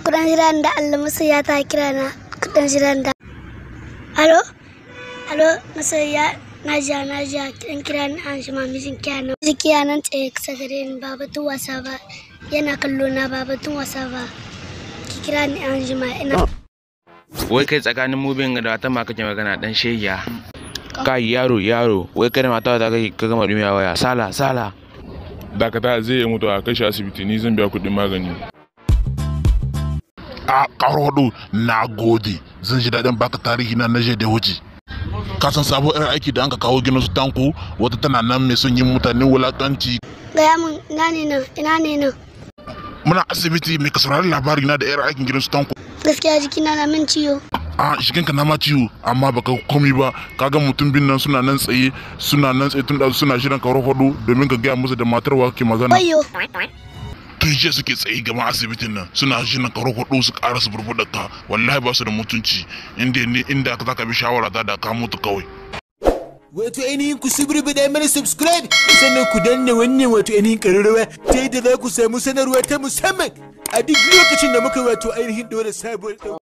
Kudan jiran da Allah, masoya ta kira na, kudan jiran da. Alo? Alo, masoya, na jiya, na jiya, kiran kira ni an shima mijin kiyana. Mijin kiyanan tsaye kusa gare ni, ba batun wasa ba. Yana kallo na, ba batun wasa ba. Ki kira ni an jima ina. Wai kai, tsakanin mubin da wata ma kake magana, dan shegiya? Kai yaro, yaro, wai kai da mata ta kai ka gama dumiya waya? Sala sala. Dakata, zai yi mutu, a kai shi asibiti, ni zan biya kuɗin magani. A ƙaro, na gode, zan ji daɗin baka tarihi na na da wuce. Ka san sabon irin aiki da an ka kawo ginin su Tanko, wata tana nan mai son yin mutane wulakanci. Gaya min, ina ne nan? Ina ne nan? Muna asibiti, mai ka saurari labari na da irin aikin gidan su Tanko. Gaskiya jikina na min ciwo. A shiginka na ma ciwo, amma baka komi ba. Kaga mutum bin nan suna nan tsaye, suna nan tsaye tun da suna shirin ka hudu domin ka gaya musu da matar wa ke magana. Wayo. Tun jiya suke tsaye gaban asibitin nan, suna shirin ka hudu su ƙara su burbuɗa ka. Wallahi ba su da mutunci. Inda ne inda ka zaka bi shawara ta, da ka mutu kawai. Wato ainihin ku suburbuɗa mana subscribe, sannan ku danna wannan wato ainihin ƙararrawa, ta yadda za ku samu sanarwa ta musamman a duk lokacin da muka wato ainihin ɗora sabuwar.